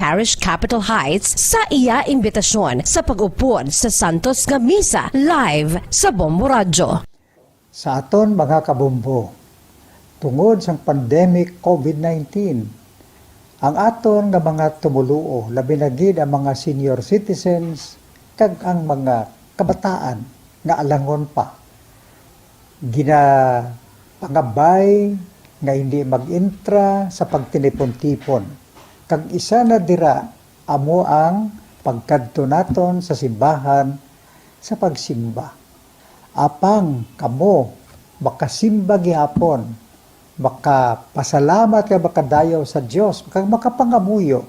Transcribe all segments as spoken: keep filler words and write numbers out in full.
Parish Capitol Heights sa iya imbitasyon sa pag-upod sa santos nga misa live sa Bombo Radyo. Sa aton mga kabombo, tungod sang pandemic COVID nineteen, ang aton nga mga tumoluo, labi na gid ang mga senior citizens kag ang mga kabataan nga alangon pa, ginapangabay nga hindi mag-intra sa pagtinipon-tipon, kag isa na dira amo ang pagkadto naton sa simbahan sa pagsimba. Apang kamo makasimba gihapon, makapasalamat kag makadayaw sa Dios, kag makapangamuyo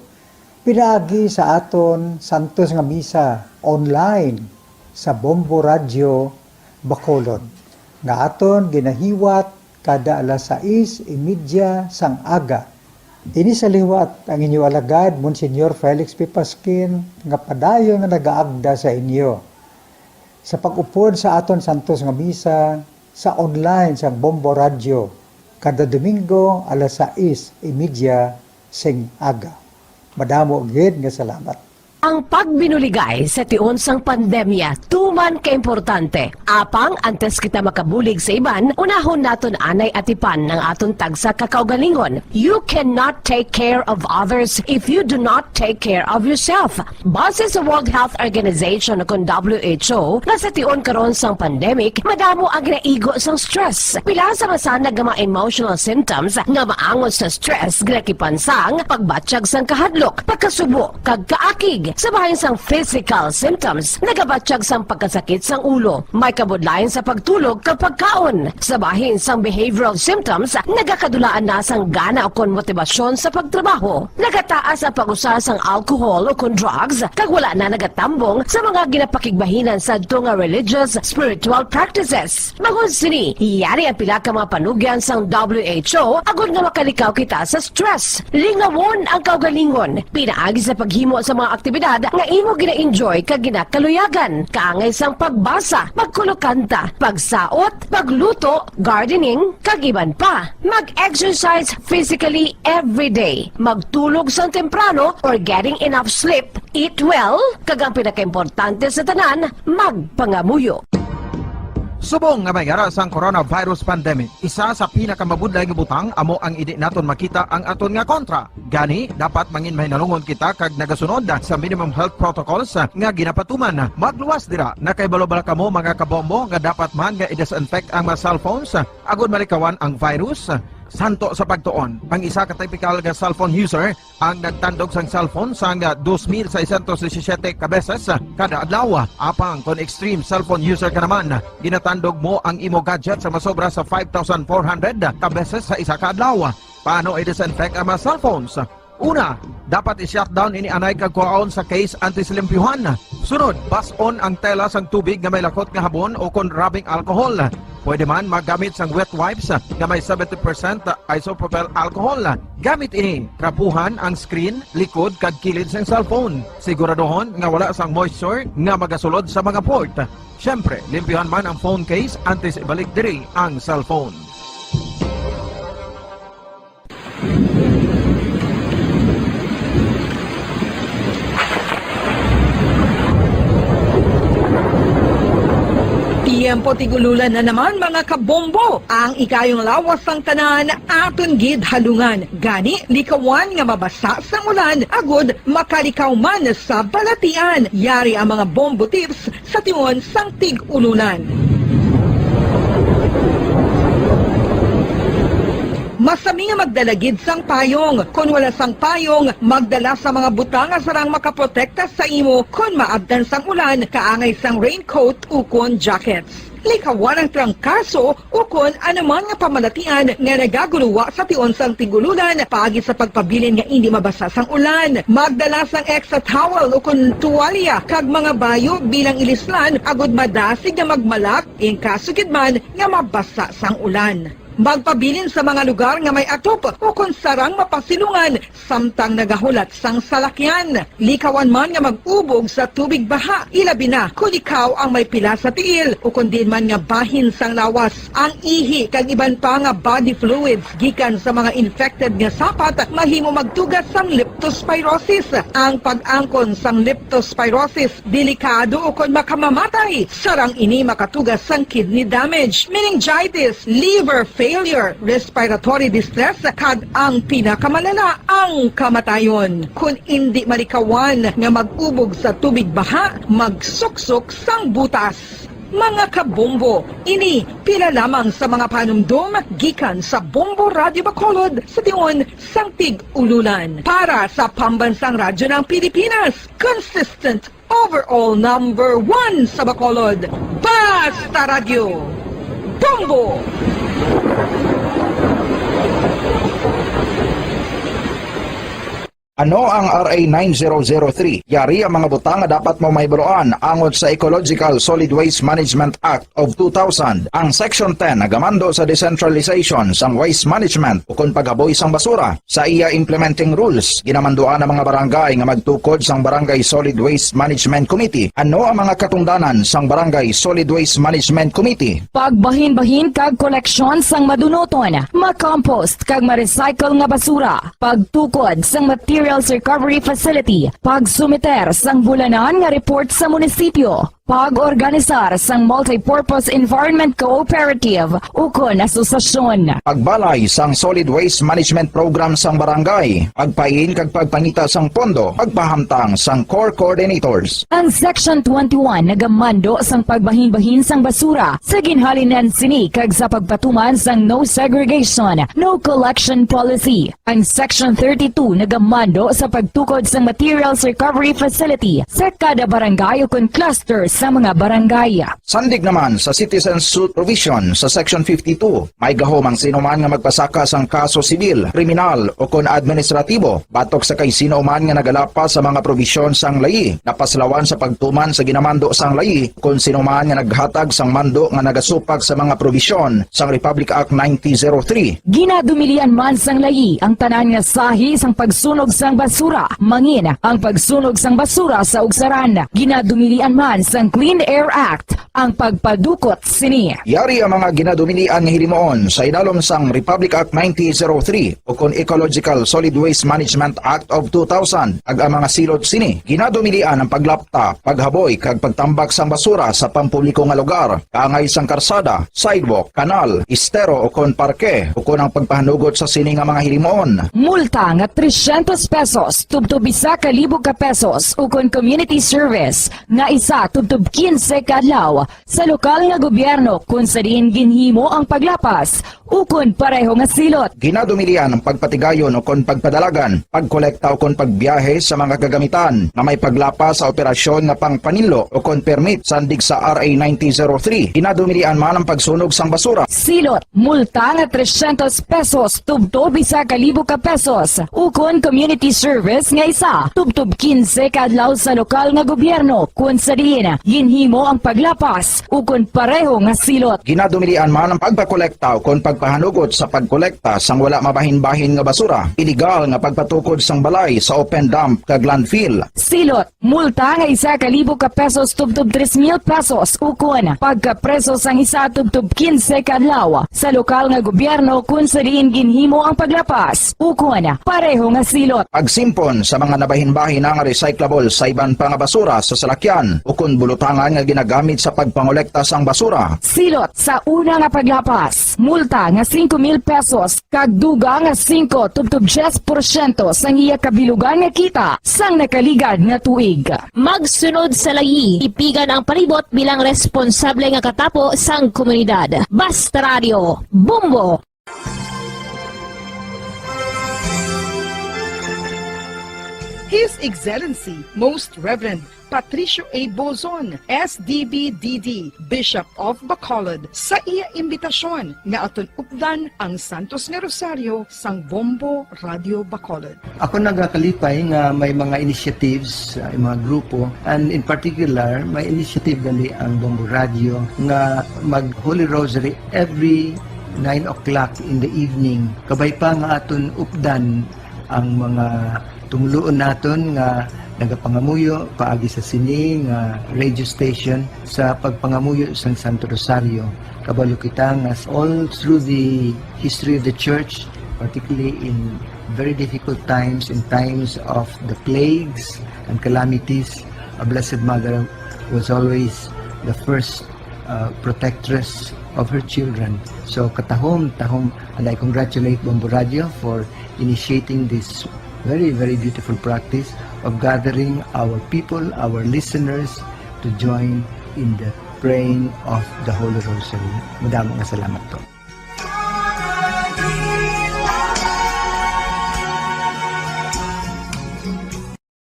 pinaagi sa aton santos nga misa online sa Bombo Radyo Bacolod, nga aton ginahiwat kada alas sais y media sang aga. Ini sa liwat ang inyo alagad, Monsignor Felix P. Pasquin, nga padayon nga nagaagda sa inyo sa pag-upod sa aton santos nga misa sa online sang Bombo Radyo kada Domingo alas sais y media sing aga. Madamo gid nga salamat. Ang pagbinuligay sa tion sang pandemya tuman kaimportante. Apang antes kita makabulig sa iban, unahon naton anay atipan ang aton tagsa ka kaugalingon. You cannot take care of others if you do not take care of yourself. Base sa World Health Organization o kon W H O, nga sa tion karon sang pandemic, madamo ang ginaigo sang stress. Pila sa masanag nga mga emotional symptoms nga maangot sa stress ginakipan sang pagbatyag sang kahadlok, pagkasubo, kag kaakig. Sa bahin sang physical symptoms, nagabatyag sang pagkasakit sang ulo, may kabudlayan sa pagtulog kag pagkaon. Sa bahin sang behavioral symptoms, nagakadulaan na sang gana ukon motibasyon sa pagtrabaho. Nagataas ang pag-usa sang alcohol ukon drugs, kag wala na nagatambong sa mga ginapakigbahinan sadto nga religious, spiritual practices. Bangod sini, yari ang pila ka mga panugyan sang W H O agod nga makalikaw kita sa stress. Lingawon ang kaugalingon pinaagi sa paghimo sa mga aktibidad nga imo gina-enjoy kag ginakaluyagan, kaangay sang pagbasa, pagkulokanta, pagsaot, pagluto, gardening, kag iban pa. Mag-exercise physically every day. Magtulog sang temprano or getting enough sleep. Eat well, kag ang pinakaimportante sa tanan, magpangamuyo. Subong nga may ara sang coronavirus pandemic, isa sa pinakamabudlay nga butang amo ang indi naton makita ang aton nga kontra. Gani, dapat mangin mahinalungon kita kag nagasunod sa minimum health protocols nga ginapatuman. Magluwas dira, nakahibalo bala kamo, mga kabombo, nga dapat man nga i-disinfect ang mga cellphones agod malikawan ang virus? Santo sa pagtuon, ang isa ka typical nga cellphone user ang nagtandog sang cellphone sang dos mil seiscientos disisiete ka beses kada adlaw. Apang kon extreme cellphone user ka naman, ginatandog mo ang imo gadget sa masobra sa five thousand four hundred ka beses sa isa ka adlaw. Paano i-disinfect ang mga cellphones? Una, dapat i-shutdown ini anay kag kuhaon sa case antes limpyuhan. Sunod, bas-on ang tela sang tubig nga may lakot nga habon o kon rubbing alcohol. Pwede man maggamit sang wet wipes nga may seventy percent isopropyl alcohol. Gamit ini, trapuhan ang screen, likod kag kilid sang cellphone. Siguraduhon nga wala sang moisture nga magasulod sa mga port. Siyempre, limpyuhan man ang phone case antes ibalik diri ang cellphone. Tiyempo tig-ululan na naman, mga kabombo. Ang ikayong lawas sang tanan aton gid halungan. Gani, likawan nga mabasa sang ulan agud makalikaw man sa balatian. Yari ang mga bombo tips sa tion sang tig-ululan. Masami nga magdala gid sang payong. Kon wala sang payong, magdala sa mga butang nga sarang makaprotekta sa imo kon maabtan sang ulan, kaangay sang raincoat ukon jackets. Likawan ang trangkaso ukon anuman nga pamalatian nga nagaguluwa sa tion sang tig-ululan paagi sa pagpabilin nga indi mabasa sang ulan. Magdala sang extra towel ukon tuwalya kag mga bayo bilang ilislan agud madasig nga magmalak in kaso gid man nga mabasa sang ulan. Magpabilin sa mga lugar nga may atop ukon sarang mapasilungan samtang nagahulat sang salakyan. Likawan man nga mag-ubog sa tubig baha, ilabi na kon ikaw ang may pila sa tiil ukon diin man nga bahin sang lawas. Ang ihi kag iban pa nga body fluids gikan sa mga infected nga sapat mahimo magtuga sang leptospirosis. Ang pag-angkon sang leptospirosis delikado ukon makamamatay. Sarang ini makatuga sang kidney damage, meningitis, liver failure, respiratory distress, kag ang pinakamalala, ang kamatayon. Kon indi malikawan nga mag-ubog sa tubig baha, magsuksok sang butas. Mga kabombo, ini pila lamang sa mga panumdom gikan sa Bombo Radyo Bacolod sa tion sang Tig-Ululan. Para sa Pambansang Radyo ng Pilipinas, consistent overall number one sa Bacolod. Basta Radyo, Bombo! Ano ang R A nine zero zero three? Yari ang mga butang nga dapat mo mahibaluan angot sa Ecological Solid Waste Management Act of two thousand. Ang Section ten nagamando sa decentralization sang waste management ukon paghaboy sang basura. Sa iya implementing rules, ginamanduan ang mga barangay nga magtukod sang Barangay Solid Waste Management Committee. Ano ang mga katungdanan sang Barangay Solid Waste Management Committee? Pagbahinbahin kag koleksyon sang madunuton, ma-compost kag ma-recycle nga basura, pagtukod sang materials recovery facility, pagsumiter sang bulanan nga report sa munisipyo, pag-organisar sang multipurpose environment cooperative ukon asosasyon. Pagbalay sang solid waste management program sang barangay, pagpain kag pagpangita sang pondo, pagpahamtang sang core coordinators. Ang Section twenty-one nagamando sang pagbahinbahin sang basura sa ginhalinan sini kag sa pagpatuman sang no segregation, no collection policy. Ang Section thirty-two nagamando sa pagtukod sang materials recovery facility sa kada barangay ukon cluster sa mga barangay. Sandig naman sa citizen suit provision sa Section fifty-two, may gahom ang sino man nga magpasaka sang kaso sibil, kriminal, ukon administratibo batok sa kay sino man nga nagalapas sa mga probisyon sang layi, napaslawan sa pagtuman sa ginamando sang layi, kon sino man nga naghatag sang mando nga nagasupak sa mga probisyon sang Republic Act nineteen oh three. Ginadumilian man sang layi ang tanan nga sahi sang pagsunog sang basura, mangin ang pagsunog sang basura sa ugsaran. Ginadumilian man sang Clean Air Act ang pagpadukot sini. Yari ang mga ginadumilian nga hilimuon sa idalom sang Republic Act nineteen oh three ukon Ecological Solid Waste Management Act of two thousand, kag ang mga silot sini. Ginadumilian ang paglapta, paghaboy, kag pagtambak sang basura sa pampubliko nga lugar, kaangay sang karsada, sidewalk, kanal, estero, ukon parke, ukon ang pagpahanugot sa sini nga mga hilimuon. Multa nga trescientos pesos tubtob isa ka libo ka pesos, ukon community service nga isa tubtob quince ka adlaw sa lokal nga gobyerno kon sa diin ginhimo ang paglapas ukon pareho nga silot. Ginadumilian ang pagpatigayon ukon pagpadalagan, pagkolekta ukon pagbiyahe sa mga kagamitan nga may paglapas sa operasyon nga pangpaninlo ukon permit sandig sa R A nineteen oh three. Ginadumilian man ang pagsunog sang basura. Silot, multa nga trescientos pesos tubtob isa ka libo ka pesos, ukon community service nga isa tubtob quince ka adlaw sa lokal nga gobyerno kon sa diin ginhimo ang paglapas ukon pareho nga silot. Ginadumilian man ang pagpakolekta ukon pagpahanugot sa pagkolekta sang wala mabahin-bahin nga basura, iligal nga pagpatukod sang balay sa open dump kag landfill. Silot, multa nga isa ka libo ka pesos tubtob tres mil pesos, ukon pagkapreso sang isa tubtob quince ka adlaw sa lokal nga gobyerno kon sa diin ginhimo ang paglapas, ukon pareho nga silot. Pagsimpon sa mga nabahin-bahin nga recyclable sa iban pa nga basura sa salakyan ukon bulutangan nga ginagamit sa pagpangolekta sang basura. Silot sa una nga paglapas, multa nga singko mil pesos kag dugang nga singko tubtob diyes porsyento sang iya kabilugan nga kita sang nakaligad nga tuig. Magsunod sa layi, tipigan ang palibot bilang responsable nga katapo sang komunidad. Basta Radio, Bombo! His Excellency, Most Reverend Patricio A. Bozon, S D B D D, Bishop of Bacolod, sa iya imbitasyon nga aton updan ang Santos nga Rosario sang Bombo Radio Bacolod. Ako nagakalipay nga may mga initiatives, uh, mga grupo, and in particular, may initiative gali ang Bombo Radio nga mag Holy Rosary every nine o'clock in the evening. Kabay pa nga aton updan ang mga tumuluon naton nga nagapangamuyo paagi sa sini nga radio station sa pagpangamuyo sang Santo Rosario. Kabalo kita nga all through the history of the church, particularly in very difficult times, in times of the plagues and calamities, a Blessed Mother was always the first uh, protectress of her children. So katahom, tahom, and I congratulate Bombo Radio for initiating this very, very beautiful practice of gathering our people, our listeners, to join in the praying of the Holy Rosary. Madamo nga salamat po.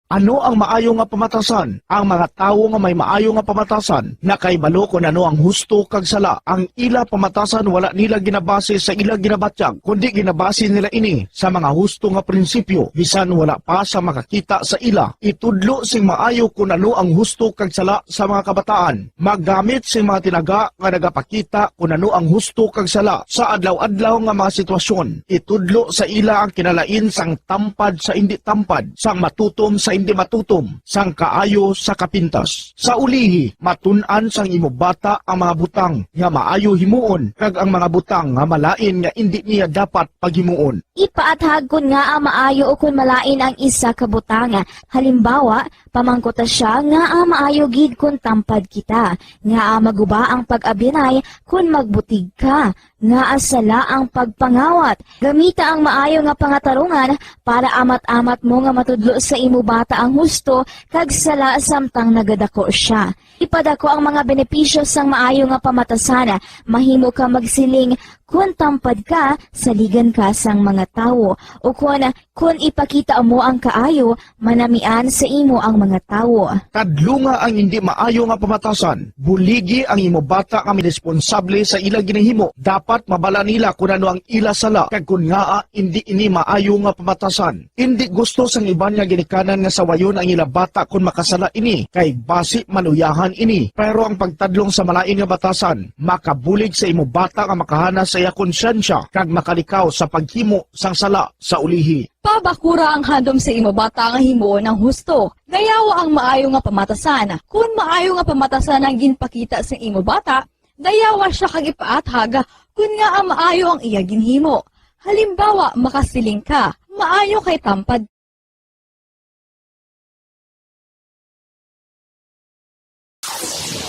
Ano ang maayo nga pamatasan? Ang mga tawo nga may maayo nga pamatasan nakahibalo kon ano ang husto kag sala. Ang ila pamatasan wala nila ginabase sa ila ginabatyag, kundi ginabase nila ini sa mga husto nga prinsipyo, bisan wala pa sa makakita sa ila. Itudlo sing maayo kon ano ang husto kag sala sa mga kabataan. Maggamit sing mga tinaga nga nagapakita kon ano ang husto kag sala sa adlaw-adlaw nga mga sitwasyon. Itudlo sa ila ang kinalain sang tampad sa indi tampad, sang matutom sa indi matutom, sang kaayo sa kapintas. Sa ulihi, matun-an sang imo bata ang mga butang nga maayo himuon kag ang mga butang nga malain nga indi niya dapat paghimuon. Ipaathag kon ngaa maayo ukon malain ang isa ka butang. Halimbawa, pamangkuta sia ngaa maayo gid kon tampad kita, ngaa maguba ang pag-abyanay kon magbutig ka, ngaa sala ang pagpangawat. Gamita ang maayo nga pangatarungan para amat-amat mo nga matudlo sa imo bata ang husto kag sala samtang nagadako sia. Ipadako ang mga benepisyo sang maayo nga pamatasan. Mahimo ka magsiling, "Kon tampad ka, saligan ka sang mga tawo," ukon, "Kon ipakita mo ang kaayo, manamian sa imo ang mga tawo." Kadlunga ang indi maayo nga pamatasan. Buligi ang imo bata nga responsable sa ila ginahimo. Dapat mabala nila kon ano ang ila sala kag kon ngaa indi ini maayo nga pamatasan. Indi gusto sang iban nga ginikanan nga sawayon ang ila bata kon makasala ini, kay basi maluyahan ini. Pero ang pagtadlong sa malain nga batasan makabulig sa imo bata nga makahana sa iya konsyensya kag makalikaw sa paghimo sang sala sa ulihi. Pabakura ang handom sa imo bata nga himuon ang husto. Dayawa ang maayo nga pamatasan. Kon maayo nga pamatasan ang ginpakita sa imo bata, dayawa sia kag ipaathag kon ngaa maayo ang iya ginhimo. Halimbawa, makasiling ka, "Maayo kay tampad."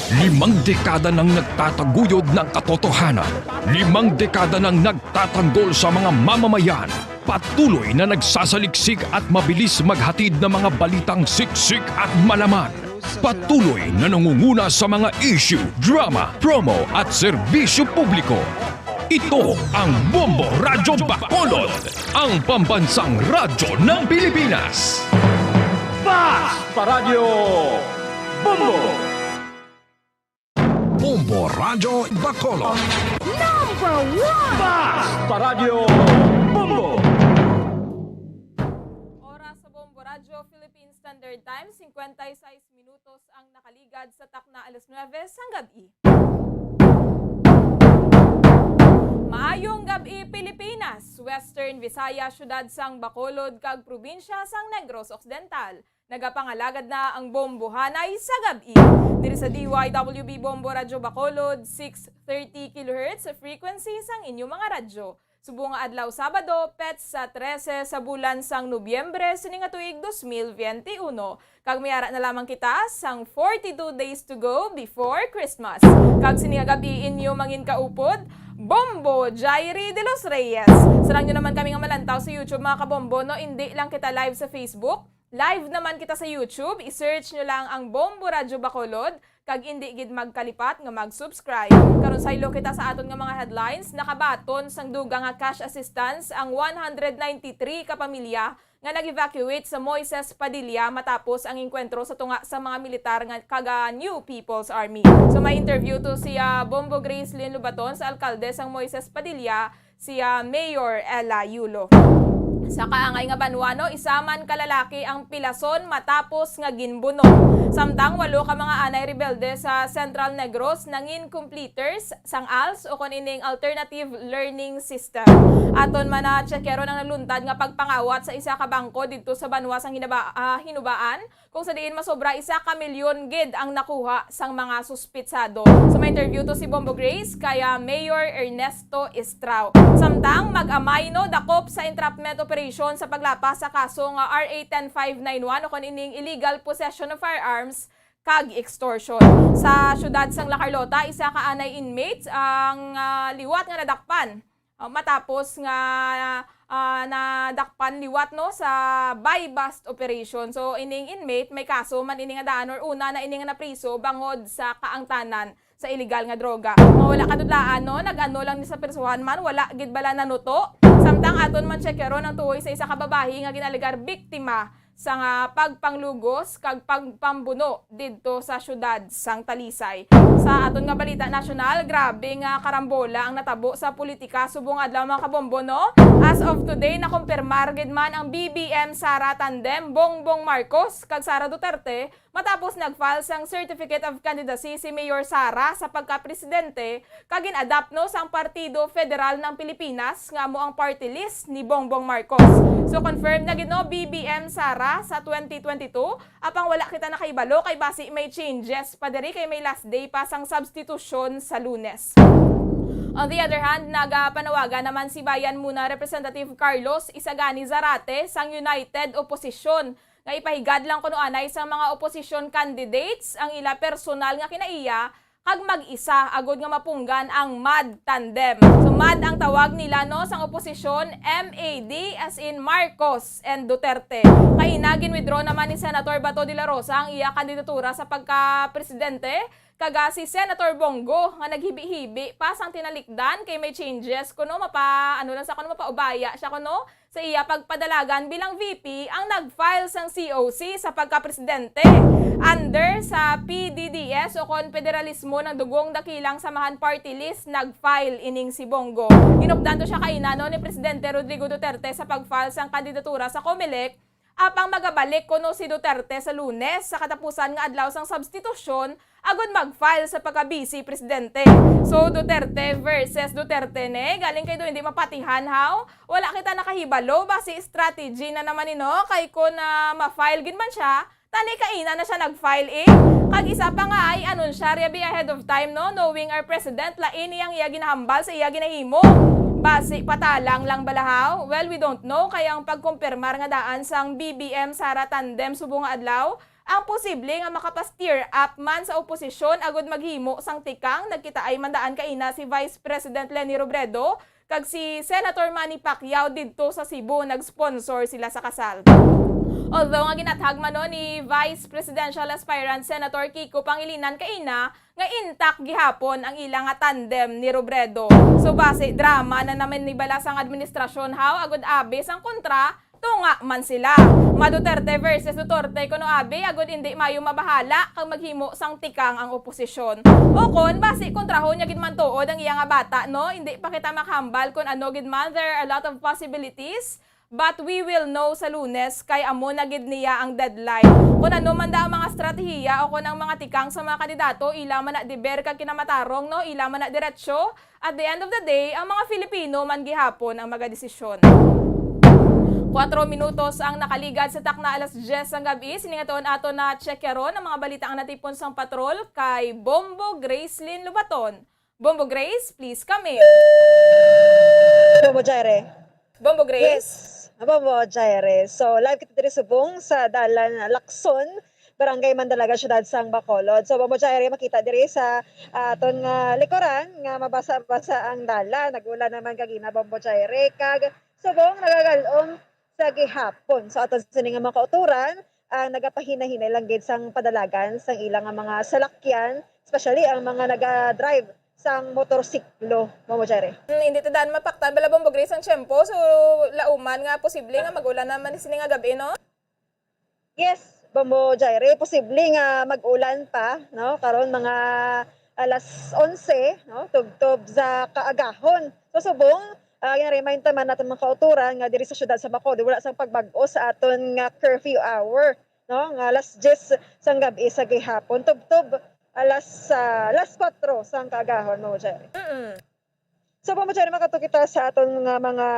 Limang dekada nang nagtataguyod ng katotohanan. Limang dekada nang nagtatanggol sa mga mamamayan. Patuloy na nagsasaliksik at mabilis maghatid ng mga balitang siksik at malaman. Patuloy na nangunguna sa mga issue, drama, promo at serbisyo publiko. Ito ang Bombo Radyo Bacolod, ang pambansang radyo ng Pilipinas. Basta Radyo Bombo! Bombo Radyo Bacolod. Number one! Basta Radyo Bombo! Oras sa Bombo Radyo Philippine Standard Time, cincuenta y seis minutos ang nakaligad sa takna alas nuebe sang gab-i. Maayong gab-i, Pilipinas, Western Visayas, siyudad sang Bacolod, kag probinsya sang Negros Occidental. Nagapangalagad na ang Bombohanay sa gab-i. Diri sa D Y W B Bombo Radyo Bacolod, six thirty kilohertz frequency sang inyo mga radyo. Subong nga adlaw Sabado, petsa trese sa bulan sang Nobyembre sini nga tuig dos mil bente uno. Kag may ara na lamang kita sang forty-two days to go before Christmas. Kag sini nga gab-i inyo mangin kaupod, Bombo Jairi de los Reyes. Sarang nyo naman kami nga malantaw sa YouTube, mga kabombo, no? Indi lang kita live sa Facebook. Live naman kita sa YouTube. I-search nyo lang ang Bombo Radyo Bacolod. Kag indi gid magkalipat nga mag-subscribe. Karon saylo kita sa aton nga mga headlines. Nakabaton sang dugang nga cash assistance ang one hundred ninety-three ka pamilya nga nag-evacuate sa Moises Padilla matapos ang engkwentro sa tunga sa mga militar nga kag, ah, New People's Army. So may interview to si, ah, Bombo Gracelyn Lobaton sa alkalde sang Moises Padilla, si, ah, Mayor Ella Yulo. Sa kaangay nga banwa, no, isa man ka lalaki ang pilason matapos nga ginbuno. Samtang walo ka mga anay rebelde sa Central Negros nangin completers sang als o kon ining alternative learning system. Aton man na tsekeron ang naluntad nga pagpangawat sa isa ka bangko didto sa banwa sang Hinaba-, ah, Hinubaan, kung sa diin masobra isa ka milyon gid ang nakuha sang mga suspitsado. So, may interview to si Bombo Grace kay, ah, Mayor Ernesto Estrao. Samtang mag-amay, no, dakop sa entrapment operation sa paglapas sa kaso nga R A ten five nine one o kon ining illegal possession of firearms kag extortion. Sa siyudad sang La Carlota, isa ka anay inmates ang, ah, liwat nga nadakpan, ah, matapos nga, ah, nadakpan liwat, no, sa buy-bust operation. So, ining inmate, may kaso man ini nga daan or una na ini nga napriso bangod sa kaangtanan sa iligal nga droga. Nga wala kadudlaan, no, nag-ano lang ni sa prisuhan man, wala gid bala nanuto. Samtang aton man tsekeron ang tuoy sa isa ka babayi nga ginalegar biktima sa nga pagpanglugos kag pagpambuno didto sa siyudad sang Talisay. Sa aton nga balita nasyonal, grabe nga karambola ang natabo sa politika subong adlaw, mga kabombo, no? As of today, nakumpirmar gid man ang B B M Sara tandem, Bongbong Marcos kag Sara Duterte, matapos nag-file sang Certificate of Candidacy si Mayor Sara sa pagka-presidente kag gin-adopt, no, sang Partido Federal ng Pilipinas nga amo ang party list ni Bongbong Marcos. So, confirmed na gid, no, B B M Sara sa twenty twenty-two, apang wala kita nakahibalo kay basi may changes pa diri kay may last day pa sang substitution sa Lunes. On the other hand, nagapanawagan naman si Bayan Muna Representative Carlos Isagani Zarate sang United Opposition nga ipahigad lang kuno anay sa mga opposition candidates ang ila personal nga kinaiya kag mag-isa agud nga mapunggan ang MAD tandem. So, MAD ang tawag nila, no, sang oposisyon, M A D as in Marcos and Duterte. Kaina, gin-withdraw naman ni Senator Bato de la Rosa ang iya kandidatura sa pagka-presidente, kag, ah, si Senator Bongo nga naghibi-hibi pa sang tinalikdan kay may changes kuno mapa-, ano lang sa kuno, mapaubaya siya kuno sa iya pagpadalagan bilang V P ang nag-file sang C O C sa pagkapresidente. Under sa P D D S o kon Pederalismo ng Dugong Dakilang Samahan Party List, nag-file ining si Bongo. Hinupdan to siya kaina, no, ni Presidente Rodrigo Duterte sa pag-file sang kandidatura sa Comelec, apang magabalik kuno si Duterte sa Lunes sa katapusan nga adlaw sang substitusyon agud mag-file sa pagka-Vice Presidente. So, Duterte versus Duterte ni, galing kay do hindi mapatihan, haw? Wala kita nakahibalo, basi strategy na naman ni, no? Kay kun, ah, ma-file gid man siya, tani kaina na siya nag-file, eh. Kag isa pa nga ay anunsya, reabi ahead of time, no? Knowing our president, lain iyang iya ginahambal sa iya ginahimo. Basi patalang lang bala, haw? Well, we don't know, kay ang pagkumpirmar nga daan sang B B M Sara tandem subong nga adlaw, ang posible nga makapa-stir up man sa oposisyon agud maghimo sang tikang. Nagkitaay man daan kaina si Vice President Leni Robredo kag si Senator Manny Pacquiao didto sa Cebu, nag-sponsor sila sa kasal. Although nga ginathag man, no, ni Vice Presidential Aspirant Senator Kiko Pangilinan kaina nga intact gihapon ang ila nga tandem ni Robredo. So, basi drama na naman ni bala sang administrasyon, haw, agud abi sang kontra, tunga man sila. Ma Duterte versus Duterte kuno abi, agud indi maayo mabahala kag maghimo sang tikang ang oposisyon. O kon, basi kontrahon niya gid man tuod ang iya nga bata, no? Indi pa kita makahambal kon ano gid man, there are a lot of possibilities, but we will know sa Lunes kay amo na gid niya ang deadline. Kon ano man da ang mga estratehiya o kon ang mga tikang sa mga kandidato, ila man na deber kag kinamatarong, no? Ila man na diretsyo. At the end of the day, ang mga Filipino man gihapon ang magadesisyon. Kuwatro minutos ang nakaligad sa takna alas diyes sang gab-i. Sini nga tuon aton na tsekyaron ang mga balita ang natipon sang patrol kay Bombo Gracelyn Lobaton. Bombo Grace, please come in. Bombo Jaire. Bombo Grace. Yes. Bombo Jaire. So, live kita diri subong sa dalan Lacson, Barangay Mandalaga, siyudad sang Bacolod. So, Bombo Jaire, makita diri sa, ah, aton nga likuran nga mabasa-basa ang dalan. Nag-ulan naman kagina, Bombo Jaire, kag subong nagagal-om sa gihapon. So, aton sini nga mga kauturan, ah, nagapahinahinay lang gid sang padalagan sang ilang nga mga salakyan, especially ang mga naga-drive sang motorsiklo, Bombo Jaire. Hmm, hindi ta daan mapaktan bala, Bombo Grace, ang tiyempo. So, lauman nga posible nga mag-ulan naman sini nga gab-i, no? Yes, Bombo Jaire, posible nga mag-ulan pa, no? Karon mga alas onse, no? Tubtob sa kaagahon. So, subong, Ah, gina-remind naman naton mga kauturan nga diri sa siyudad sa Bacolod, wala sang pagbag-o sa aton nga curfew hour, no? Nga alas diyes sang gab-i sa gihapon, tubtob alas, ah, alas kuwatro sang kaagahon, Ma'am Jerry. Mm-mm. So, Ma'am Jerry, makato kita sa aton nga mga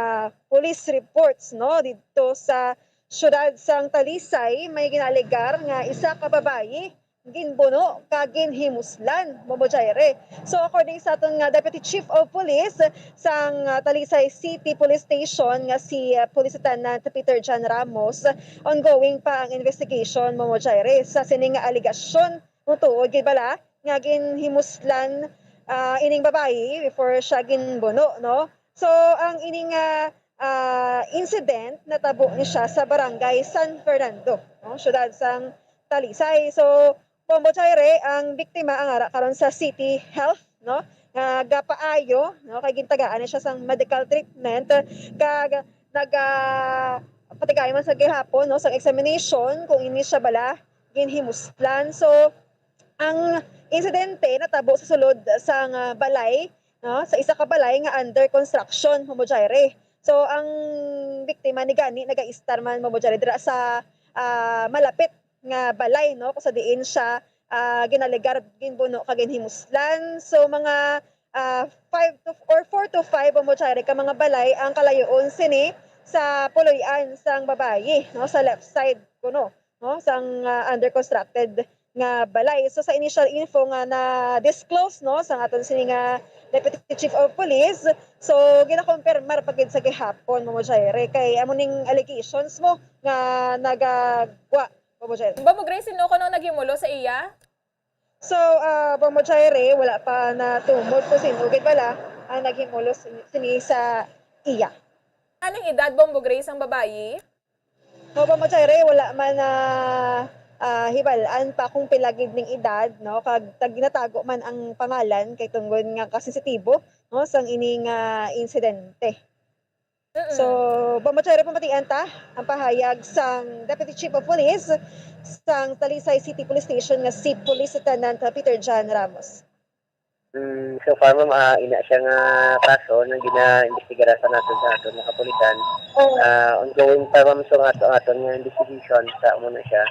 police reports, no? Dito sa siyudad sang Talisay, may ginaalegar nga isa ka babayi ginbuno kag ginhimuslan, Ma'am Jerry. So, according sa aton nga Deputy Chief of Police sang, ah, Talisay City Police Station nga si, ah, Police Lieutenant Peter John Ramos, ongoing pa ang investigation, Ma'am Jerry, sa sini nga alegasyon. Kung tuod gid bala nga ginhimuslan, ah, ining babayi before siya ginbuno, no? So, ang ining, ah, ah, incident natabo ni siya sa Barangay San Fernando, no? Siyudad sang Talisay. So, Bombo Chaire, ang biktima ang ara karon sa City Health, no? Nga gapaayo, no? Kay gintagaan na siya sang medical treatment, kag naga-, patigay man sa gihapon, no, sa examination kung ini siya bala ginhimuslan. So, ang insidente natabo sa sulod sang, ah, balay, no, sa isa ka balay nga under construction, Ma'am Jerry. So, ang biktima ni gani nagaistar man, Ma'am Jerry, dira sa, ah, malapit nga balay, no, kung sa diin siya, ah, ginalegar, ginbuno kag ginhimuslan. So, mga, ah, five to, or four to five, Ma'am Jerry, ka mga balay ang kalayoon sini sa puloy-an sang babayi, no, sa left side kuno, no, sang, ah, under constructed nga balay. So, sa initial info nga na-disclose, no, sa aton sini nga Deputy Chief of Police, so, ginakumpirmar pa gid sa gihapon, Ma'am Jerry, kay amo ning allegations mo nga nagagwa, Ma'am Jerry. Bombo Grace, sino kuno naghimulos sa iya? So, ah, Bombo Jerry, wala pa natumod kung sino gid bala ang naghimulos sini sa iya. Anong edad, Bombo Grace, ang babayi? No, Bombo Jerry, wala man na, ah, hibal-an pa kung pila gid ning edad, no? Kag tag-, ginatago man ang pangalan kay tungod nga kasensitibo, no, sang ining, ah, insidente. Mm-mm. So, Bombo Jerry, pamatian ta ang pahayag sang Deputy Chief of Police sang Talisay City Police Station nga si Police Lieutenant Peter John Ramos. Mm, so far, ma'am, ah, ina siya nga kaso nga gina-imbestigaran pa naton sa aton nga kapulisan. Oo. Ah, ongoing pa, ma'am, so nga ato, aton nga investigation sa amo na siya.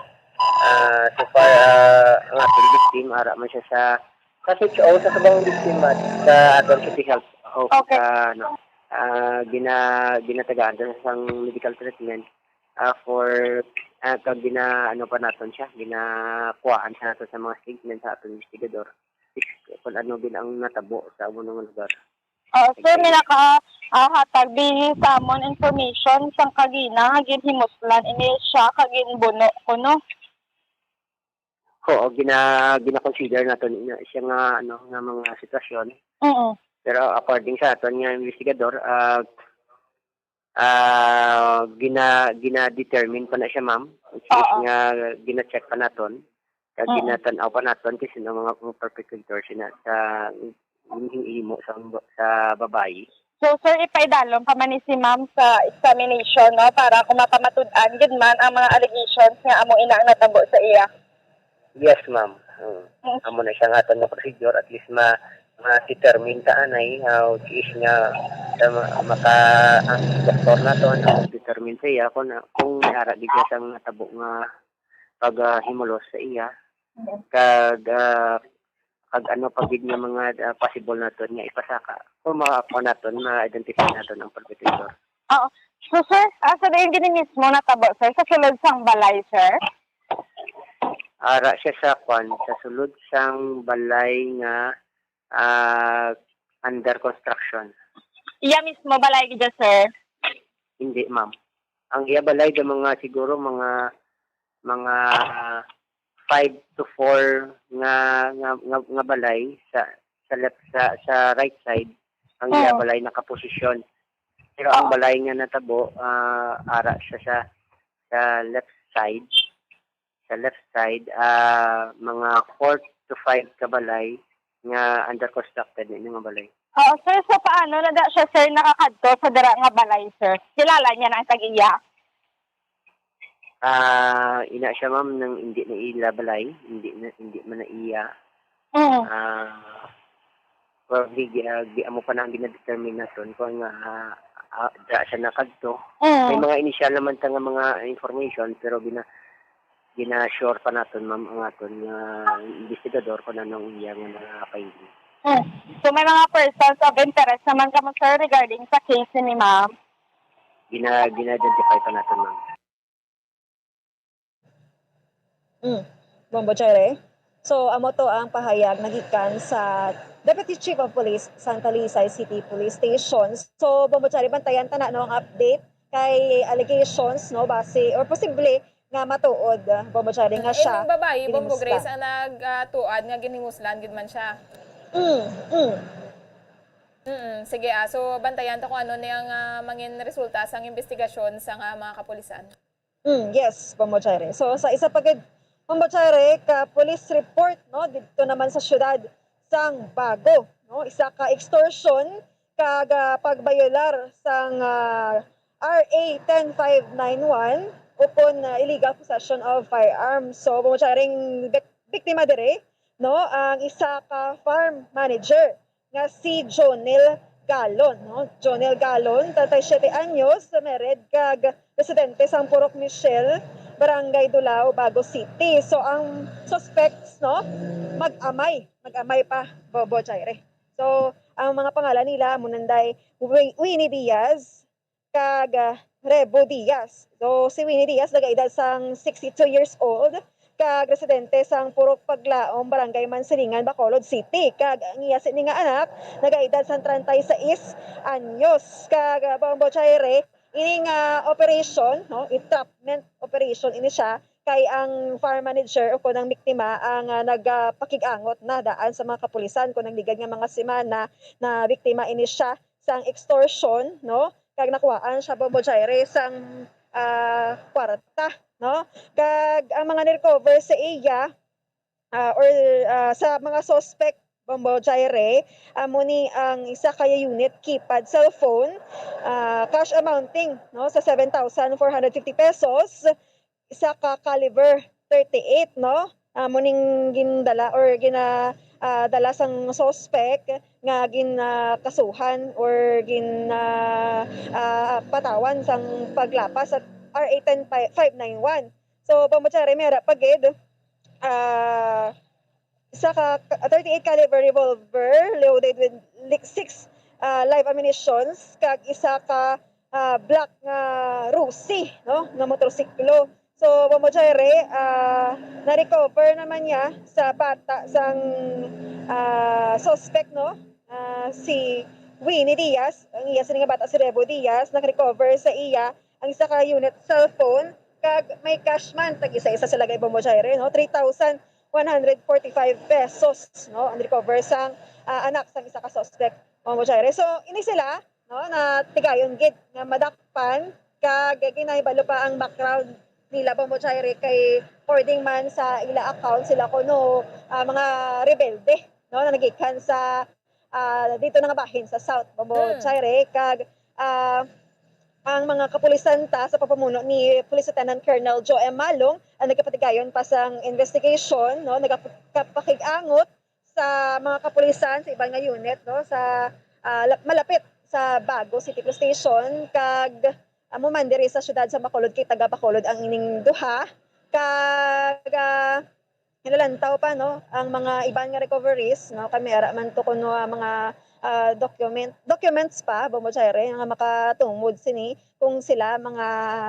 Ah, so far, ah, ang aton victim, ara man siya sa, sa H O, sa subong victim, ma'am, sa aton City Health Office, Okay. Ah, ano, ah, gina-, ginatagaan siya sang medical treatment, ah, for, ah, kag gina-, ano pa naton siya, ginakuhaan siya naton sa mga statement sa aton investigador. Kung ano gid ang natabo sa amo nga lugar. Oo, sir, may naka, ah, hatag di sa amon information sang kagina nga ginhimuslan ini siya kag ginbuno kuno. Oo, gina-, gina-consider naton ina siya nga, ano, nga mga sitwasyon. Mm. Pero according sa aton nga investigador, ah, ah, gina-, gina-determine pa na siya, ma'am. Which is Oo. nga gina-check pa naton. Kag Mm. ginatan-aw pa naton kung sino mga perpetrators na sa ginhimo sa, sa babayi. So, sir, ipaidalom pa man ni si ma'am sa examination, no, para kung mapamatud-an gid man ang mga allegations nga amo ina ang natabo sa iya. Yes, ma'am. Mm. Mm. Amo na siya nga aton nga procedure, at least ma-, ma-determine ta anay, ah, which is nga, ah, ma-, maka-, ang doktor naton ang determine sa iya kung, kung may ara gid siya sang natabo nga paghimulos sa iya. Mm. Kag, ah, kag ano pa gid nga mga, ah, possible naton nga ipasaka kung makakuha naton, ma-identify naton ang perpetrator. Oo. So, sir, ah, sa diin gini mismo natabo, sir? Sa sulod sang balay, sir? Ara siya sa kwan, sa sulod sang balay nga, ah, under construction. Iya mismo balay gid, sir? Hindi, ma'am. Ang iya balay, da mga, siguro, mga, mga five to four nga, nga, nga, nga balay sa, sa left, sa, sa right side, ang iya Oo. balay nakaposisyon. Pero ang Oo. balay nga natabo, ah, ara siya sa, sa left side. Sa left side, ah, mga four to five ka balay nga under constructed na nga balay. Oo, sir. So, paano na da siya, sir, nakakadto sa dira nga balay, sir? Kilala niya na ang tag-iya? Ah, ina siya, ma'am, nang hindi na ila balay, hindi na, hindi man na iya. Mm. Ah, Probably, gi-, ah, gi-, amo pa na ang ginadetermine naton kung nga, ah, ah, da siya nakadto. Mm. May mga initial naman ta nga mga information, pero gina-, gina-sure pa naton, ma'am, ang aton nga investigador kung ano ang iya nga mga findings. Mm. So, may mga persons of interest naman kamo, sir, regarding sa case ni ma'am? Gina-, gina-identify pa naton, ma'am. Mm. Bombo Chaire. So, amo to ang pahayag nagikan sa Deputy Chief of Police sang Talisay City Police Station. So, Bombo Chaire, bantayan ta na, no, ang update kay allegations, no, base or posible nga matuod, ah, Bombo Chaire, nga Mm, siya ining babayi, Bombo ginhimuslan. Grace, ang nag, ah, tuad nga ginhimuslan gid man siya. Mm, mm. Mm, sige, ah, so bantayan ta kung ano ni ang, ah, mangin resulta sang investigasyon sang, ah, mga kapulisan. Mm, yes, Bombo Chaire. So, sa isa pa gid, Bombo Chaire, ka police report, no, didto naman sa siyudad sang Bago, no, isa ka extortion kag, ah, pagbayolar sang, ah, R A ten five nine one, ukon, ah, illegal possession of firearms. So, Bombo Chaire, ang bik-, biktima dire, no, ang isa ka farm manager nga si Jonel Galon, no? Jonel Galon, treinta y siete anyos, married kag residente sang Purok Michelle, Barangay Dulao, Bago City. So, ang suspects, no, mag-amay, mag-amay pa, Bombo Chaire. So, ang mga pangalan nila, amo nanday Wi-, Winnie Diaz, kag, ah, Rebo Diaz. So, si Winnie Diaz nagaedad sang sixty-two years old, kag residente sang Purok Paglaom, Barangay Mansilingan, Bacolod City, kag ang iya sini nga anak nagaedad sang treinta y seis anyos. Kag, ah, Bombo Chaire, ini nga operation, no, entrapment operation ini siya, kay ang farm manager o kon ang biktima ang, ah, nagapakig-angot na daan sa mga kapulisan kon nagligad nga mga semana na biktima ini siya sang extortion, no? Kag nakuhaan siya, Bombo Chaire, sang, ah, kwarta, no? Kag ang mga ni-recover sa iya, ah, or, ah, sa mga suspect, Bombo Chaire, amo ni ang isa ka unit keypad cellphone, ah, cash amounting, no, sa seven thousand four hundred fifty pesos, isa ka caliber thirty-eight, no? Amo ning gindala or gina-, ah, dala sang suspect nga ginakasuhan or gin-, ah, ah, patawan sang paglapas sa R A ten five nine one. So, Bombo Chaire, may ara pa gid, ah, isa ka, ah, thirty-eight caliber revolver loaded with, like, six, ah, live ammunitions, kag isa ka, ah, black nga Rusi, no, nga motorsiklo. So, Bombo Chaire, ah, na-recover naman niya sa bata sang, ah, suspect, no? Ah, si Winnie Diaz, ang iya sini nga bata si Rebo Diaz, nag-recover sa iya ang isa ka unit cellphone, kag may cash man, tag-isa-isa sila kay Bombo Chaire, no? Three thousand one hundred forty-five pesos, no? Ang recover sang, ah, anak sang isa ka suspect, Bombo Chaire. So, ini sila, no, na tigayon gid nga madakpan, kag ginahibalo pa ang background nila, Bombo Chaire, kay according man sa ila account, sila kuno, ah, mga rebelde, no, na nagikan sa, ah, dito na nga bahin sa South, Bombo Mm. Chaire, kag, ah, ang mga kapulisan ta sa pagpamuno ni Police Lieutenant Colonel Joe M. Malong ang nagapatigayon pa sang investigation, no, nagapakig-angot sa mga kapulisan sa iban nga unit, no, sa, ah, la-, malapit sa Bago City Police Station, kag amo man diri sa siyudad sa Bacolod, kay taga Bacolod ang ining duha, kag, ah, hinalantaw pa, no, ang mga iban nga recoveries, no, kay may ara man to kuno, ah, mga, ah, document, documents pa, Bombo Chaire, nga makatungod sini kung sila mga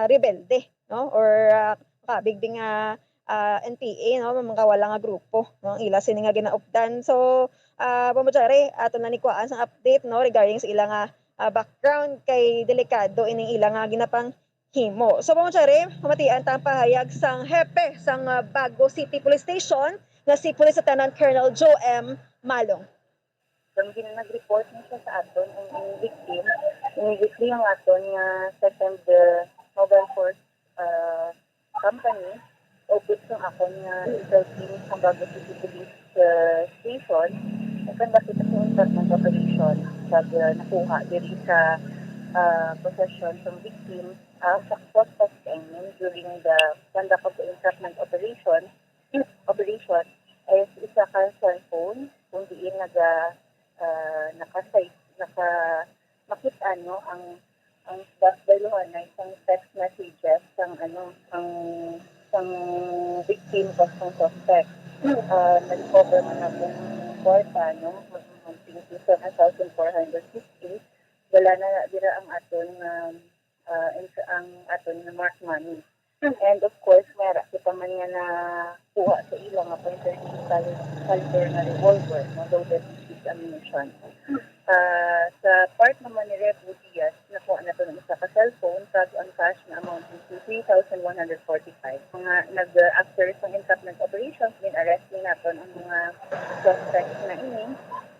rebelde, no, or, ah, makabigbing nga, ah, N P A, no, mga wala nga grupo, no, ang ila sini nga ginaupdan. So, ah, Bombo Chaire, ato na ni kuhaan sang update, no, regarding sa ila nga, ah, background, kay delikado ining ila nga ginapang himo. So, Bombo Chaire, pamatian ta ang pahayag sang hepe sang, ah, Bago City Police Station nga si Police Lieutenant Colonel Joe M. Malong. Kung gin-, nag-report na siya sa aton, ang, ang victim, immediately ang aton nga second, uh, mobile force, uh, company, upod sang akon nga intel team sa Bago City Police, uh, Station, nagkandakit sa entrapment operation, kag, uh, nakuha diri sa, uh, possession sang victim, ah, sa suspect, I mean, during the conduct of the entrapment operation, operation, is isa ka cellphone kung diin naga, ah, Ubos sang suspect. Ah, nag-cover man akong kwarta, no? Ang pinipisa na one thousand four hundred fifty. Wala na dira ang aton, um, ah, ins-, ang aton nga marked money. And of course, may ara kita man nga nakuha sa ila nga point thirty cali-, caliber nga revolver, no? Loaded with ammunition. Ah, sa part naman ni Rebo Diaz, nakuha naton ang isa ka cellphone kag ang cash nga amounting to three thousand one hundred forty-five. Mga nag-, after sang entrapment operations, gin-arrest ni naton ang mga suspects na ini,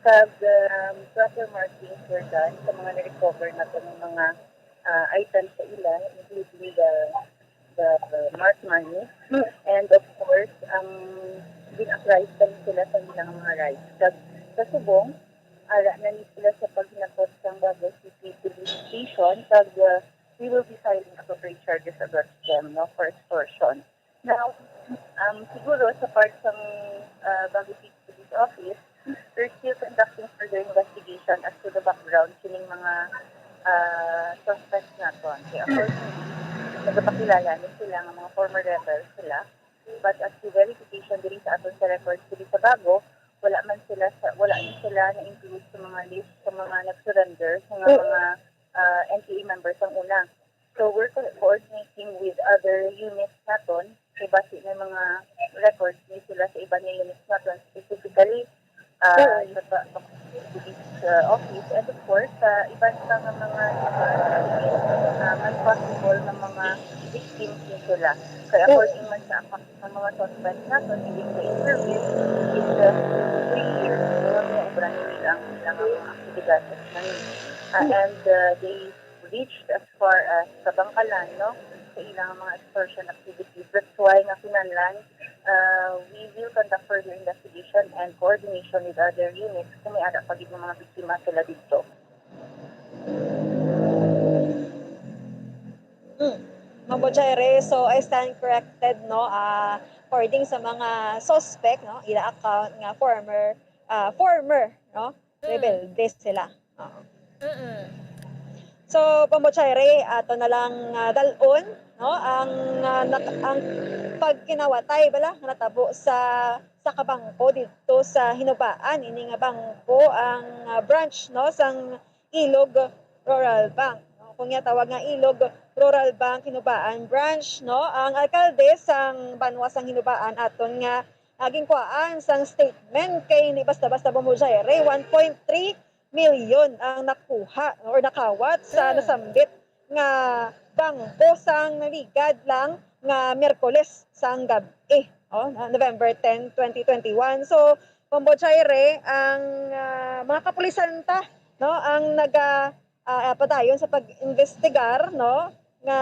kag, um, proper markings were done sa mga na-recover naton nga mga, ah, items sa ila, including the, the marked money. And of course, ang gin-apprise kami sila sa ilang mga rights. Kag sa subong, ara na ni sila sa paghinakot sang Bago City Police Station, kag, uh, we will be filing appropriate charges against them, no, for extortion. Now, um, siguro sa part sang, uh, Bago City Police Office, we're still conducting further investigation as to the background kining mga, uh, suspects naton. Kaya accordingly, nagapakilala ni sila nga mga former rebels sila. But as to verification diri sa aton sa records diri sa Bago, wala man sila sa, wala man sila na-include sa mga list sa mga nag-surrender, sa mga, mga, ah, N P A members ang una. So we're co-, coordinating with other units naton. Kay basi may mga records ni sila sa iban nga units naton, specifically ah, sa ba-, police, ah, office, and of course, sa iban pa nga mga lugar, ah, may possible nga mga victims ni sila. Kaya according man sa account ng mga suspects naton, within the interview is, ah, three years. Ano nga obra nila ang ilang mga aktibidades na yun. Ah, and, ah, they reached as far as Kabangkalan, no? Sa ilang mga extortion activities. That's why nga kinahanglan, uh, we will conduct further investigation and coordination with other units kung may ara pa gid nga mga biktima sila didto. Mm. Ma'am Bojaire, so I stand corrected, no? Ah, according sa mga suspect, no, ila account nga former, ah, former, no, Mm. rebelde sila. Oo. Mm-mm. So, Ma'am Bojaire, ato na lang, ah, dal-on, no, ang, ah, nak-, ang pagkinawatay bala nga natabo sa, sa kabangko didto sa Hinubaan. Ini nga bangko ang, ah, branch, no, sang Ilog Rural Bank, no? Kung ginatawag nga Ilog Rural Bank Hinubaan Branch, no? Ang alkalde sang banwa sang Hinubaan aton nga, ah, ginkuhaan sang statement kay hindi basta-basta, Ma'am Bojaire, one point three million ang nakuha or nakawat sa Hmm. nasambit nga bangko sang naligad lang nga Miyerkules sang gab-i, oh, na November ten, twenty twenty-one. So, Ma'am Bojaire, ang, ah, mga kapulisan ta, no, ang naga-, ah, padayon sa pag-imbestigar, no, nga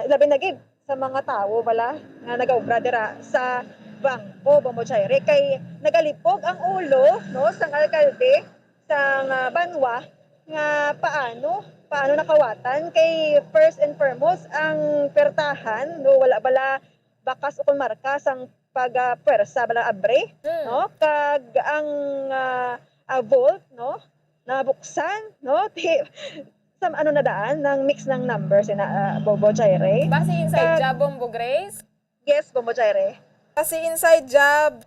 labi na gid sa mga tawo bala nga nagaobra dira sa bangko, Ma'am Bojaire, kay nagalipog ang ulo, no, sang alkalde sang, ah, banwa nga paano, paano nakawatan, kay first and foremost ang pertahan, no, wala bala bakas o kon marka sang pag, ah, pwersa bala abre, Mm. no? Kag ang, ah, ah, vault, no? Nabuksan, no? Ti-, sa ano na daan, nang mix ng numbers, ina, ah, Ma'am Bojaire. Basi inside Kag job, Ma'am Bo Grace? Yes, Ma'am Bojaire. Basi inside job.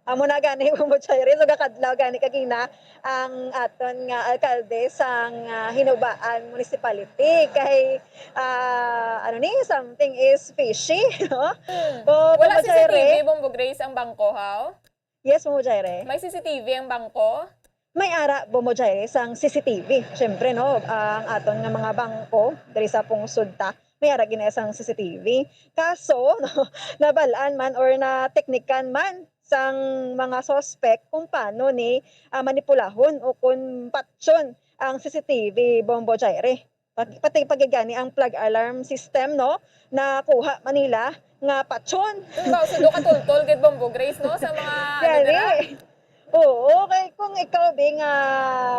Amo na gani, Ma'am Bojaire. So, gakadlaw gani kagina ang aton nga alkalde sang, ah, Hinubaan Municipality. Kay, ah, ano ni, something is fishy, no? Hmm. So, Wala Ma'am Bojaire, C C T V, Ma'am Bo Grace, ang bangko, haw? Yes, Ma'am Bojaire. May C C T V ang bangko? May ara, Ma'am Bojaire, sang C C T V. Siyempre, no, ang aton nga mga bangko diri sa pungsod ta, may ara gid na sang C C T V. Kaso, no, nabal-an man or nateknikan man sang mga suspect kung paano ni, ah, manipulahon o kung patyon ang C C T V, Ma'am Bojaire. Pag-, pati pa gid gani ang flag alarm system, no, nakuha man nila nga patyon. Diba, so, do katultol gid, Ma'am Bo Grace, no, sa mga ano Gani. dira? Oo, kay kung ikaw, be, nga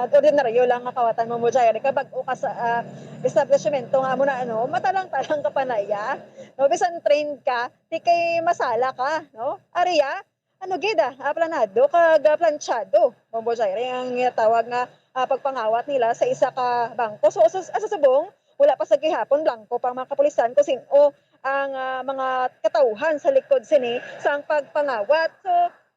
ordinaryo lang nga kawatan, Ma'am Bojaire, kay bag-o ka sa, ah, establishmento nga amo na, ano, matalang-talang ka pa na iya, no? Bisan trained ka, di kay masala ka, no? Ariya, ano gid, ah, ah, planado kag, ah, planchado, Ma'am Bojaire, ang ginatawag nga, ah, pagpangawat nila sa isa ka bangko. So, sa, sa subong, wala pa sa gihapon, blanco pa ang mga kapulisan kung sin-o ang, ah, mga katawhan sa likod sini sang pagpangawat. So,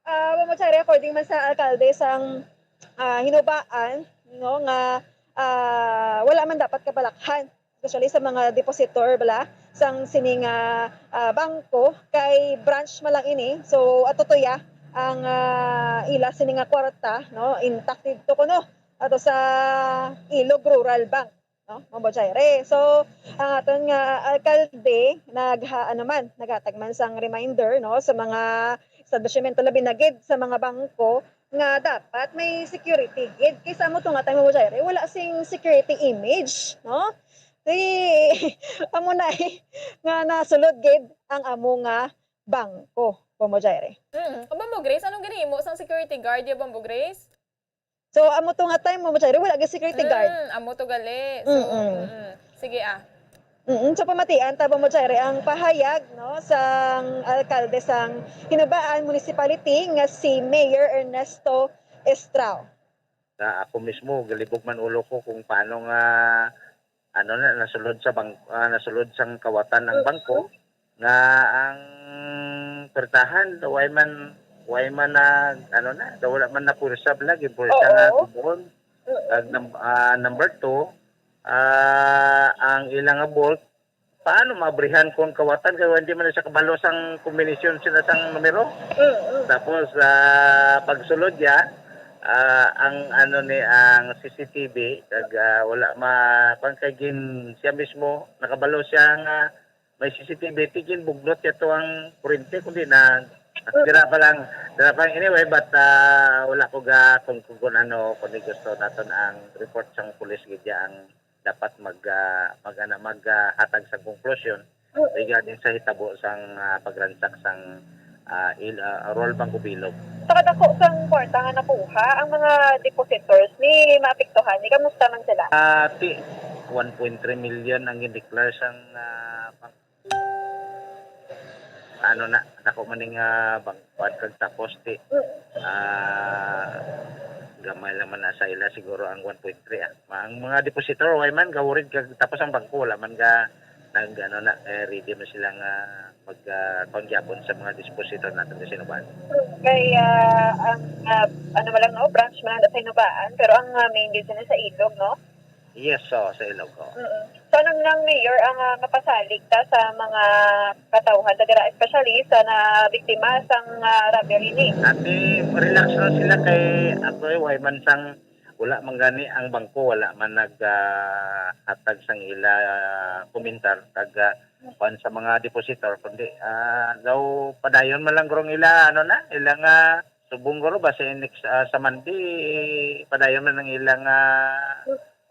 ah, Bombo Jairy, according man sa alkalde sang, ah, Hinubaan, no, nga, ah, wala man dapat kabalakhan, especially sa mga depositor bala sang sini nga, ah, bangko, kay branch man lang ini. So, ato to ya ang, ah, ila sini nga kwarta, no, intact didto kuno ato sa Ilog Rural Bank, no, Bombo Jairy. So, ang aton nga alkalde nagha-, ano man, naghatag man sang reminder, no, sa mga establishmento, labi na gid sa mga bangko, nga dapat may security gid. Kay sa amo to nga time, Bombo Jairy, wala sing security image, no? Di, amo na, eh, nga nasulod gid ang amo nga bangko, Bombo Jairy. Mm. Aba mo, Grace, anong ginahimo sang security guard ya, Bombo Grace? So, amo to nga time, Bombo Jairy, wala gid security guard. Mm, amo to gali. So, Mm-mm. mm-mm. Sige, ah. Mm, so, pamatian ta, Bombo Jairy, ang pahayag, no, sang alkalde sang Hinubaan Municipality nga si Mayor Ernesto Estrao. Na ako mismo, galibog man ulo ko kung paano nga, ano na, nasulod sa bang-, ah, nasulod sang kawatan ang bangko, nga ang pertahan, way man, way man na, ano na, daw wala man na pwersa, bala, ginpwersa nga Oo. Gid-on. Mm. Kag num-, ah, number two, ah, ang ila nga vault, paano maabrihan kung kawatan kay hindi man siya kabalo sang kombinasyon sila sang numero? Mm, mm. Tapos, ah, pagsulod niya, ah, ang ano ni, ang C C T V, kag, ah, wala ma-, kwan kay gin-, siya mismo, nakabalo siya nga may C C T V, ti ginbugnot niya to ang kurente, kundi na, dira pa lang, dira pa lang. Anyway, but, ah, wala ko ga kung, kung, kung ano, kundi gusto naton ang report sang pulis gid ya ang dapat mag, ah, mag, ano, mag, ah, hatag sa konklusyon regarding sa hitabo sang, ah, pagransak sang, ah, il-, ah, Royal Bank of Ilog. Sa kadako sang kwarta nga nakuha, ang mga depositors ni maapektuhan ni, kamusta man sila? Ah, ti, one point three million ang gindeclare sang, ah, pang-, ano na, dako man ning, ah, bang-, kuwan kag tapos ti, ah, gamay lang man na sa ila siguro ang one point three, ah. Ma-, ang mga depositor, way man, gahurid kag tapos ang bangko, wala man ga, nag, ano na, eh, ready man sila nga mag, ah, kuwan gyapon sa mga depositor naton sa Hinubaan. Kay, ah, ang, ah, ano man lang, no, branch man lang sa Hinubaan, pero ang, ah, main gid sila sa Ilog, no? Yes, so, sa Ilog, oo. Mm. So, ano lang, Mayor, ang, ah, mapasalig ta sa mga katawhan ta dira, especially sa nabiktima sang, ah, robbery ni? Ate, relax na sila kay ako, eh, way man sang, wala man gani ang bangko, wala man nag, ah, hatag sang ila, ah, komentar kag, ah, kuwan sa mga depositor, kundi, ah, daw padayon man lang gurong ila, ano na, ila nga subong guro ba sa next, ah, sa Monday, padayon man ang ila nga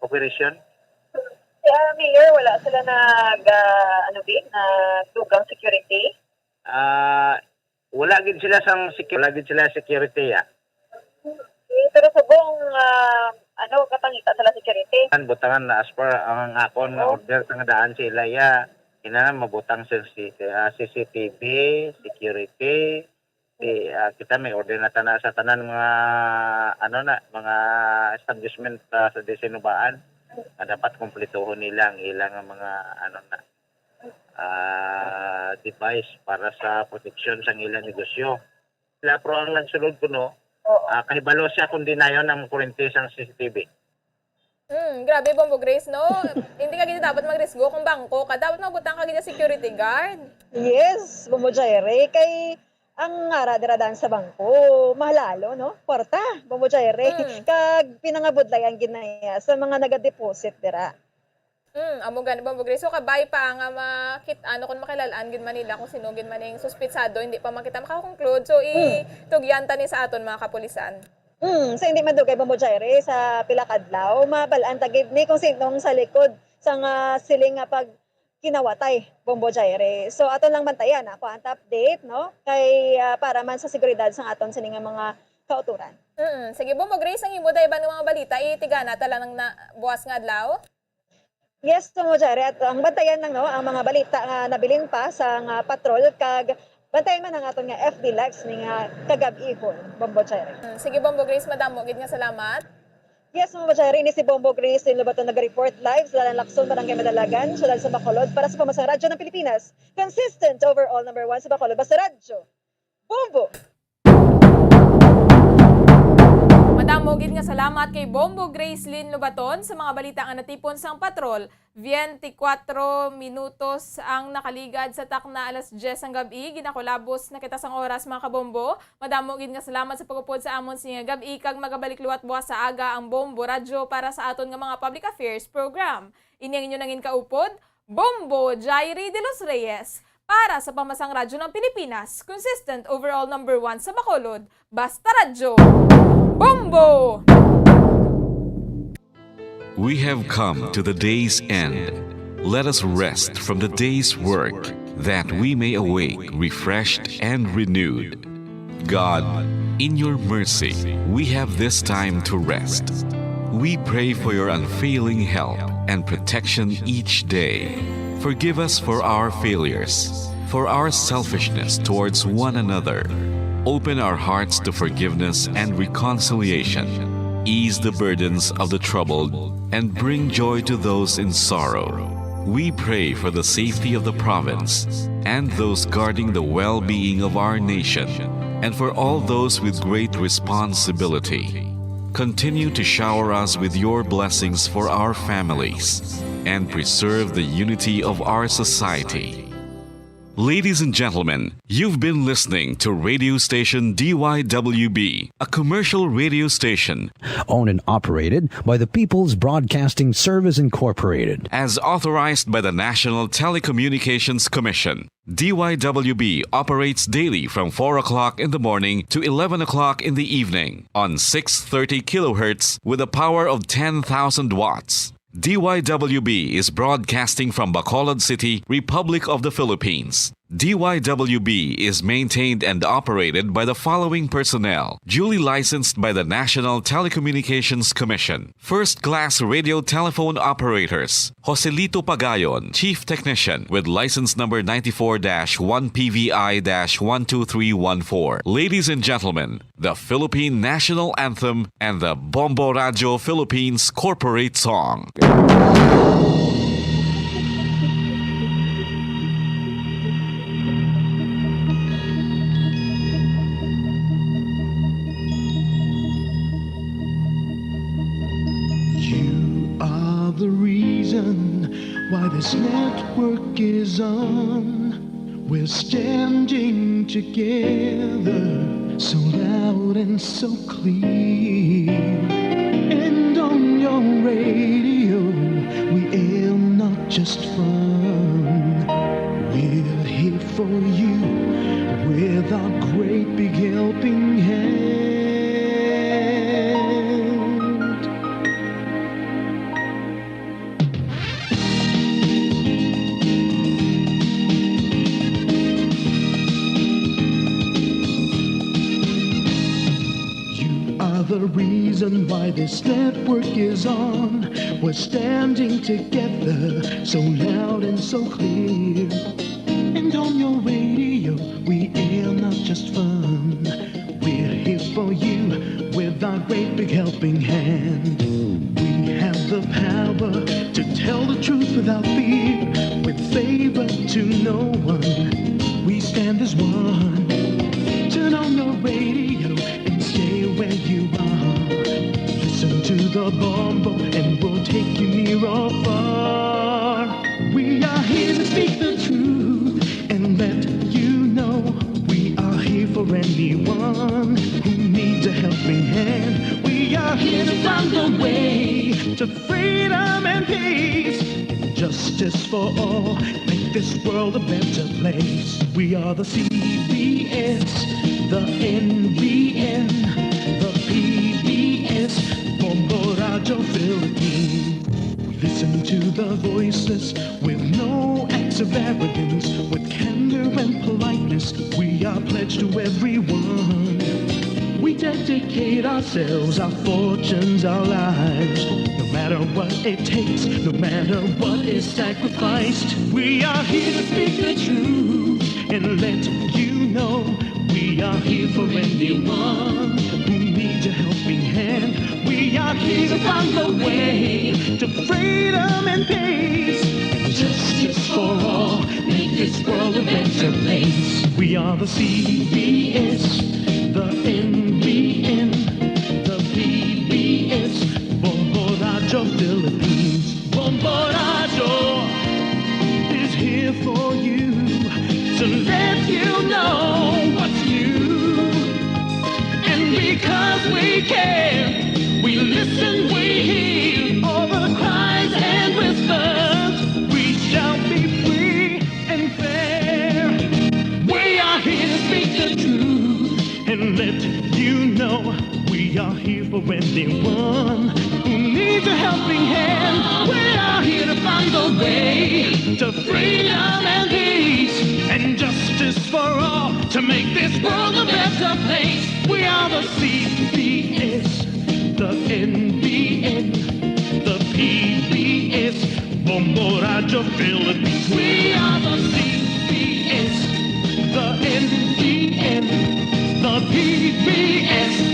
operasyon. Si, ah, Mayor, wala sila nag, ah, ano, Bi, nagdugang security? Ah, wala gid sila sang secu-, wala gid sila security, ah. Eh, pero subong, ah, ano, kapangita sila security? Ang butangan na as per ang akon nga Oo. order sa nga daan sa ila, ya. Kinahanglan mabutang sa si-, ah, C C T V, security. Di, ah, kita may order na tana sa tanan mga, ano na, mga establishment, ah, sa Disinubaan nga dapat kumplituhon nila ang ilang mga, ano na, ah, device para sa proteksyon sang ilang negosyo. Sila pro ang nagsulod kuno, Oo. ah, kahibalo siya kung dinayon ang kurente sang C C T V. Mm, grabe, Bombo Grace, no? Hindi ka gid dapat magrisgo kung bangko ka. Dapat magbutang ka gid sa security guard. Yes, Bombo Jairy. Kay ang ara dira daan sa bangko, mahalalo, no? Kwarta, Bombo Jairy. Mm. Kag pinangabudlayan gid na iya sa mga nagadeposit dira. Mm, amo gani, Bombo Grace. So, kabay pa nga makit-, ano, kung makilal-an gid man nila kung sino gid man ning suspitsado, hindi pa man kita makakonclude. So, Mm. itugyan ta ni sa aton mga kapulisan. Mm, sa hindi madugay, Bombo Jairy, sa pila ka adlaw, mabal-an ta gid ni kung sino ang sa likod sang, ah, siling nga pagkinawatay, Bombo Jairy. So, aton lang bantayan, ako ang update, no? Kay, ah, para man sa seguridad sang aton sini nga mga kauturan. Mm, sige, Bombo Grace, ang imo da iban nga mga balita, itigana ta lang na buwas nga adlaw. Yes, Bombo Jairy, at ang bantayan lang, no, ang mga balita nga nabilin pa sa nga patrol, kag bantayan man ang aton nga F B Lives ni nga kagab-ihon, Bombo Jairy. Mm, sige, Bombo Grace, madamo gid nga salamat. Yes, mga Jairy, ini si Bombo Grace Lynn Lobaton, nag-report live sa Dalan Lacson, Barangay Madalagan, Siyudad sa Bacolod, para sa Pamahalayang Radyo ng Pilipinas. Consistent overall number one sa Bacolod, basta radyo. Bombo! Madamo gid nga salamat kay Bombo Grace Lynn Lobaton sa mga balita nga natipon sang patrol. Twenty-kwatro minutos ang nakaligad sa takna alas diyes sang gab-i. Ginakulabos na kita sang oras, mga kabombo. Madamo gid nga salamat sa pag-upod sa amon sining gab-i, kag magabalik liwat buwas sa aga ang Bombo Radyo para sa aton nga mga public affairs program. Ini ang inyo nangin kaupod, Bombo Jairy de los Reyes, para sa Pamahalayang Radyo ng Pilipinas, consistent overall number one sa Bacolod, basta radyo. Bombo! We have come to the day's end. Let us rest from the day's work, that we may awake refreshed and renewed. God, in your mercy, we have this time to rest. We pray for your unfailing help and protection each day. Forgive us for our failures, for our selfishness towards one another. Open our hearts to forgiveness and reconciliation. Ease the burdens of the troubled and bring joy to those in sorrow. We pray for the safety of the province and those guarding the well-being of our nation, and for all those with great responsibility. Continue to shower us with your blessings for our families and preserve the unity of our society. Ladies and gentlemen, you've been listening to radio station D Y W B, a commercial radio station owned and operated by the People's Broadcasting Service Incorporated. As authorized by the National Telecommunications Commission, D Y W B operates daily from four o'clock in the morning to eleven o'clock in the evening on six thirty kilohertz with a power of ten thousand watts. D Y W B is broadcasting from Bacolod City, Republic of the Philippines. D Y W B is maintained and operated by the following personnel, duly licensed by the National Telecommunications Commission. First-class radio telephone operators, Joselito Pagayon, Chief Technician, with license number ninety-four dash one P V I dash one two three one four. Ladies and gentlemen, the Philippine National Anthem and the Bombo Radyo Philippines Corporate Song. You are the reason why this network is on. We're standing together, so loud and so clear. And on your radio, we aim not just fun. We're here for you with our great big helping hand. You are the reason why this network is on. We're standing together, so loud and so clear. And on your radio, we air not just fun. We're here for you with our great big helping hand. We have the power to tell the truth without fear, with favor to no one. We stand as one. Turn on your radio and stay where you are. Listen to the Bombo and we'll take you near or far. We are here to speak the truth and let you know we are here for anyone who needs a helping hand. We are here to find a way to freedom and peace and justice for all. Make this world a better place. We are the C B S, the N B N, the P B S, Bombo Radyo Philippines. We listen to the voiceless with no acts of arrogance, with candor and politeness. We are pledged to everyone. We dedicate ourselves, our fortunes, our lives. No matter what it takes, no matter what is sacrificed, we are here to speak the truth and let you know we We are here for anyone who needs a helping hand. We are here to find the way to freedom and peace. Justice for all, make this world a better place. We are the C B S, the N B N, the P B S, Bombo Radyo Philippines. Bombo Radyo is here for you to let you know what's new. And because we care, we listen, we hear all the cries and whispers. We shall be free and fair. We are here to speak the truth and let you know we are here for anyone who needs a helping hand. We are here to find the way to freedom and peace and justice for all to make this world a better place. We are the C B S, the N B N, the P B S, Bombo Radyo Philippines. We are the C B S, the N B N, the P B S,